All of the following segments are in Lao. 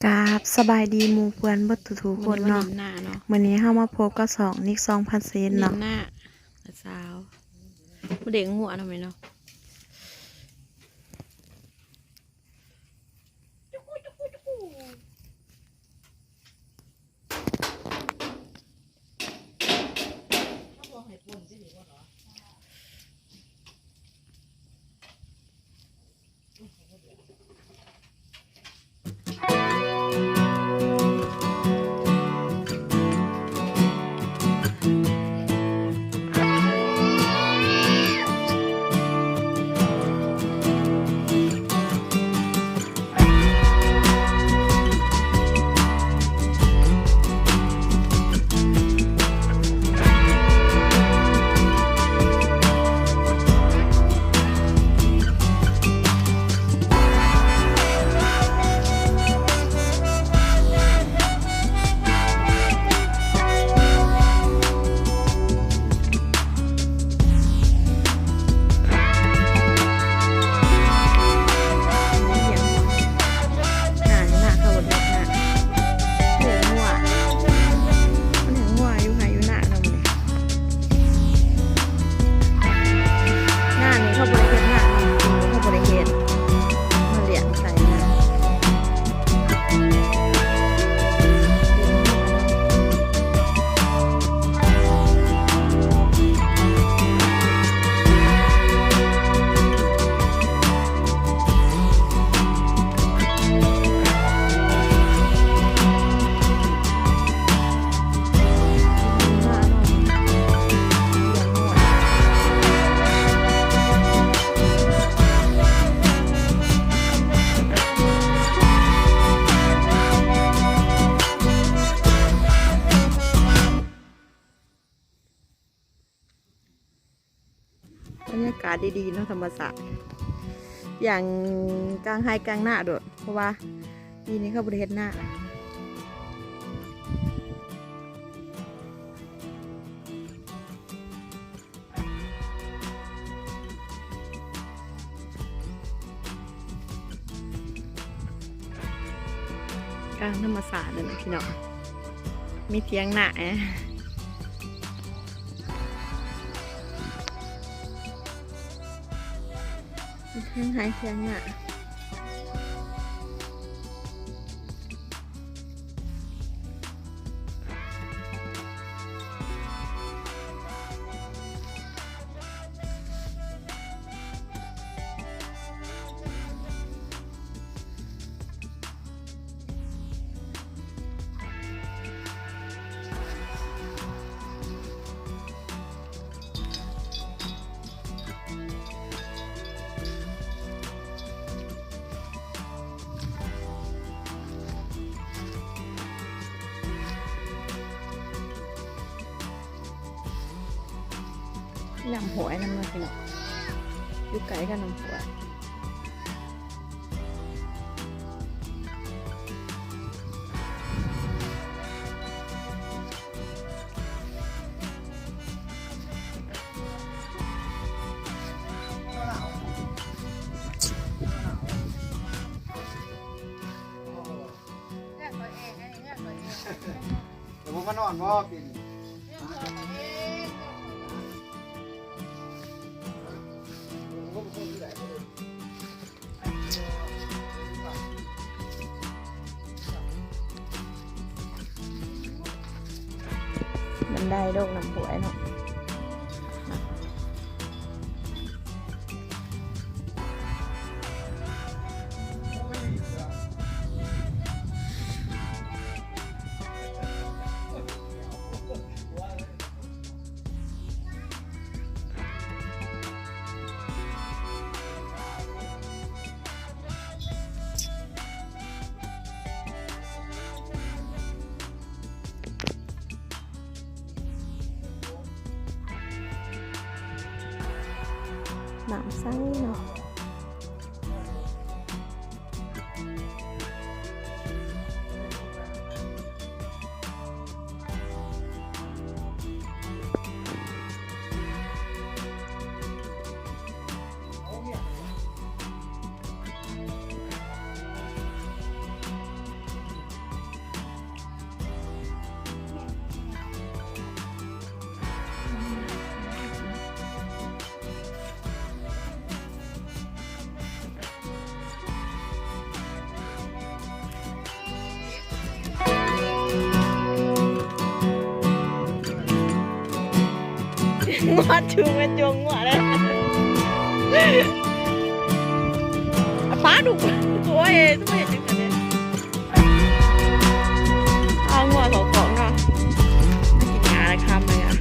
ກາບສະບາຍດີໝູ່ເພື່ອນເບິດທຸກໆຄົນເນາະ. ມື້ນີ້ມາຫຼິ້ນນາເນາະ. ມື້ນີ້ເຮົາມາພົບກັບຊ່ອງນິກສອງພັນເຊນເນາະ. ມາຫຼິ້ນນາ ສາວ ມາເດ້ງງົວນຳແມ່ເນາະ. ງານນີ້ເຂົາບໍ່ໄດ້ເຮັດນາເນາະ ເຂົາບໍ່ໄດ້ເຮັດ ມາລ້ຽງໄກ່ນາ. ບັນຍາກາດດີໆເນາະ ທຳມະຊາດ ຢ່າງກາງໄຮ່ກາງນາໂດດ ເພາະວ່າປີນີ້ເຂົາບໍ່ໄດ້ເຮັດນາ. ກາງທຳມະຊາດນັ້ນແຫຼະພີ່ນ້ອງ ມີຖຽງນາ ມີຖຽງໄຮ່ຖຽງນາ. ນ້ຳຫ້ວຍນຳເນາະພີ່ນ້ອງ ຢູ່ໃກ້ກັບນ້ຳຫ້ວຍ. ແລ້ວບໍ່ມານອນບໍ່ປີນີ້? ມັນໄດ້ດອກນ້ຳຫ້ວຍເນາະ. ນ້ຳໃສເນາະ. ເ ງົວຈູງແມ່ນຈົງງົວເດ້ ປ້າດຸ ໂອ້ຍ ຄືເຮັດຈັ່ງຊັ້ນເດ້. ເອົາງົວເຂົ້າຄອກເນາະ ກິນຫຍ້າແລ້ວຄຳເລີຍອະ.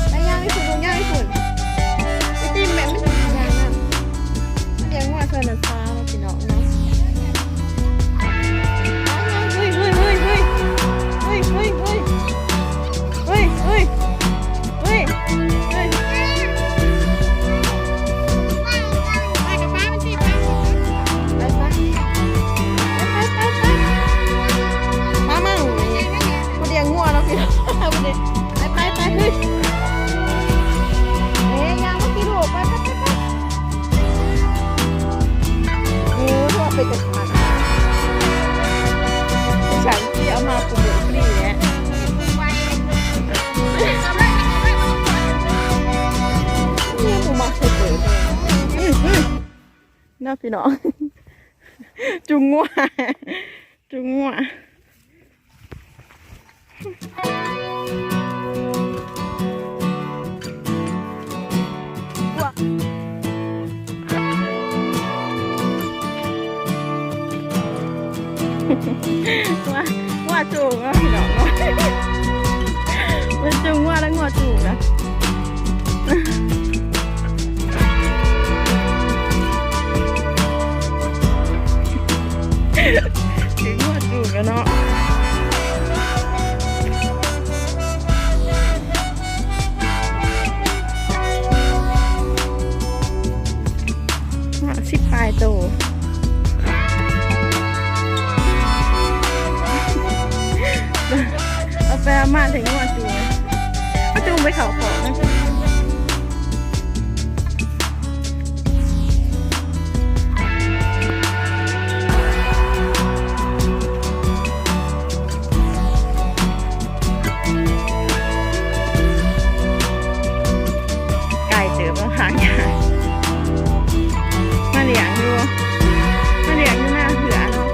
ໄປຍ່າງໄປພຸ້ນ ຍ່າງໄປພຸ້ນ ໄປຕີນແມ່ມັນຍ່າງນຳ. ມາລ້ຽງງົວຊ່ວຍນາຊາວເນາະ ພີ່ນ້ອງເນາະ. ເຮີ້ຍ ເຮີ້ຍ ເຮີ້ຍ ເຮີ້ຍ ເຮີ້ຍ ເຮີ້ຍ ເຮີ້ຍ ເຮີ້ຍ ເຮີ້ຍ ເຮີ້ຍ ເຮີ້ຍ ເຮີ້ຍ ເຮີ້ຍ ໄປ ໄປ ໄປ ໄປ ໄປ ໄປ ມາ ມາ ມາ ຜູ້ລ້ຽງງົວເນາະ ພີ່ນ້ອງ ຜູ້ລ້ຽງ ໄປ ໄປ ໄປ ເຮີ້ຍ ເອີ ຍ່າງມາ ພີ່ລູກ ໄປ ໄປ ໄປ ໄປ. ໂອ້ ວ່າເປັນຕາຊານ ສັນຊິເອົາມາປູກຟຣີແຫຼະ ໂອ້ ມັກໃສ່ເປີດເນາະ ພີ່ນ້ອງ ຈູງງົວ ຈູງງົວ. ງົວ ງົວຈູງເນາະ ພີ່ນ້ອງເນາະ ມັນຈູງງົວ ແລ້ວງົວຈູງນະ. ເຫັນງົວຈູງແລ້ວເນາະ ສິບປາຍໂຕ ເອົາໄປເອົາມາເຫັນງົວຈູງ ເອົາຈູງໄປເຂົ້າຄອກນະ. ໄກເຕີບເນາະ ທາງຍ່າງ ມາລ້ຽງຢູ່ ມາລ້ຽງຢູ່ນາເຮືອເນາະ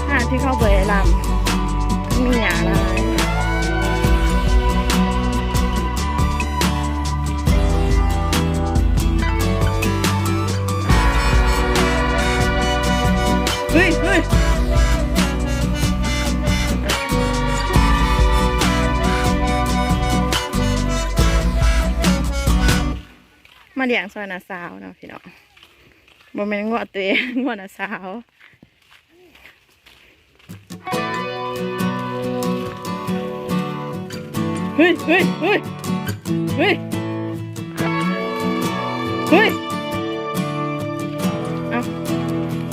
ນາທີ່ເຂົາບໍ່ໄດ້ລຳ ມີຫຍ້າຫຼາຍ. ເຮີ້ຍ ເຮີ້ຍ ມາລ້ຽງຊ່ອຍນ້າສາວເນາະ ພີ່ນ້ອງ ບໍ່ແມ່ນງົວຕົວເອງ ງົວນ້າສາວ. ເຮີ້ຍ ເຮີ້ຍ ເຮີ້ຍ ເຮີ້ຍ ເຮີ້ຍ ເອົາ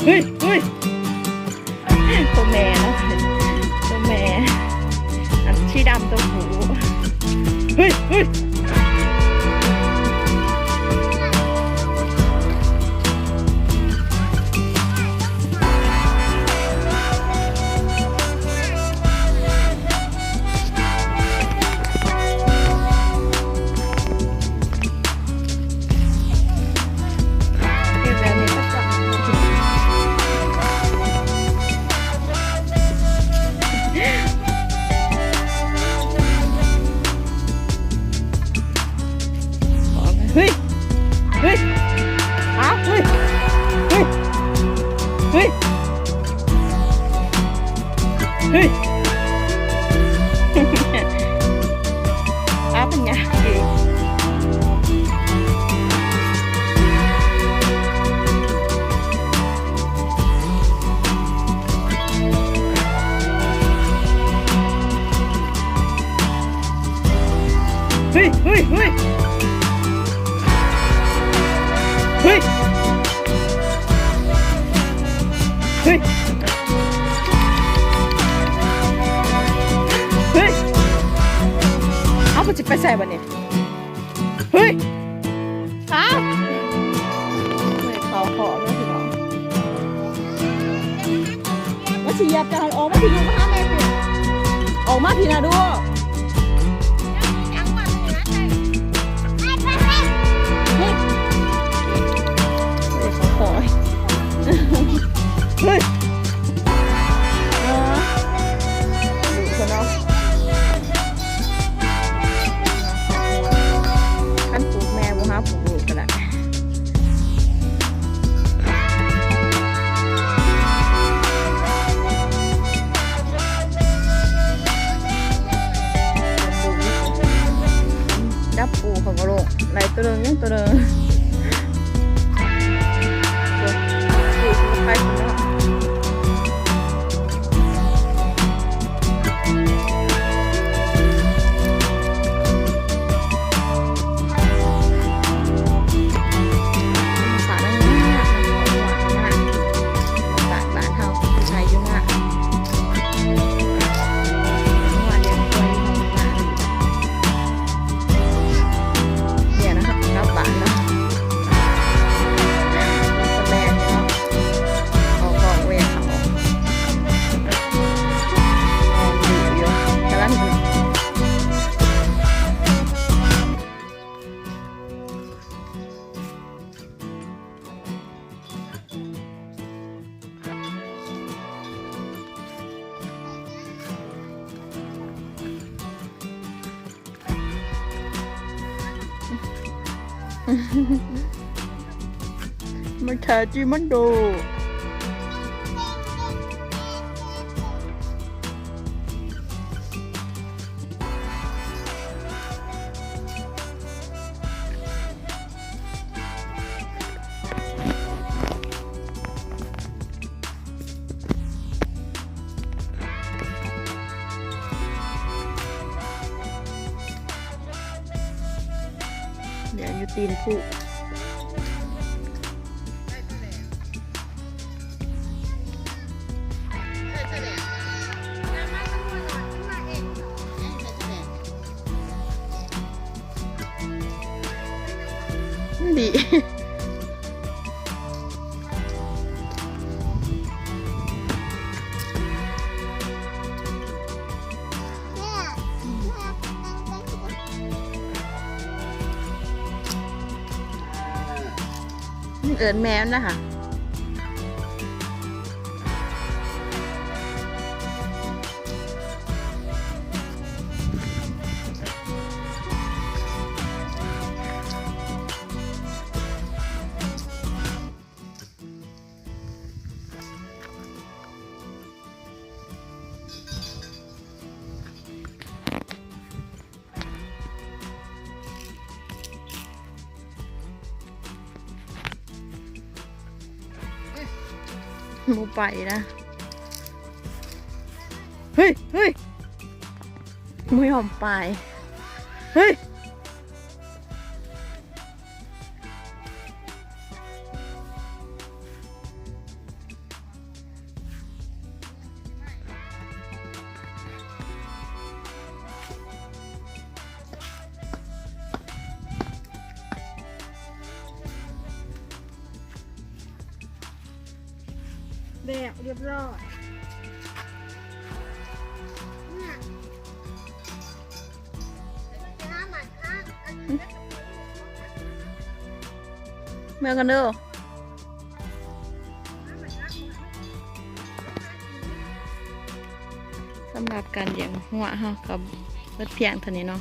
ເຮີ້ຍ ເຮີ້ຍ ຕົວແມ່ເນາະ ຕົວແມ່ ອັນສີດຳຕົວຜູ້. ເຮີ້ຍ ເຮີ້ຍ ເຮີ້ຍ ເຮີ້ຍ ອ້າວ ເຮີ້ຍ ເຮີ້ຍ ເຮີ້ຍ ເຮີ້ຍ ອ້າວ ເປັນຫຍັງອີກ? ເຮີ້ຍ ເຮີ້ຍ ເຮີ້ຍ ເຮີ້ຍ ເຮີ້ຍ ເຮີ້ຍ ເອົາ ເພິ່ນຊິໄປໃສບັດນີ້? ເຮີ້ຍ ອ້າວ ເຂົ້າຄອກແລ້ວພີ່ນ້ອງ. เหยียบ จะหันออกมาพี้ ลูก มาหาแม่พี้ ออกมาพี้นะลูก โอ้ย เฮ้ย เออ ดุซะเนาะ คันปลูกแม่บ่หาปลูกลูกก็ได้ จับปูเขาบ่ลง ได้ตัวหนึ่ง ยังตัวหนึ่ง ตัว ตัวไปพุ่นเนาะ เนี่ยนะครับ กลับบ้านแล้ว สแลนเนาะ ออกกองเวรครับ นอนอยู่ กำลัง มันแท้จริงมันโด เนี่ย อยู่ตีนผู้ ดี เอิ้นแม่มันนะคะ บ่ไปนะ เฮ้ย เฮ้ย บ่ยอมไป เฮ้ย แล้วเรียบร้อย เมือกันเด้อ สำหรับการเลี้ยงงัวเฮาก็เบิดเพียงเท่านี้เนาะ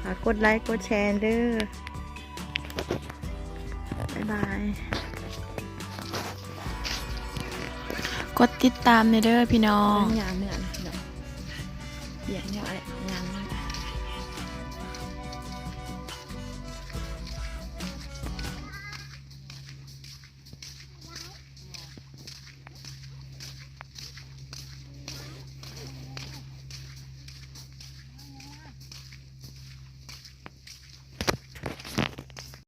ฝากกดไลค์กดแชร์เด้อ บ๊ายบาย กดติดตามแหน่เด้อพี่น้อง ย่างเมือนะพี่น้อง เลี้ยงงัว ย่างเมือ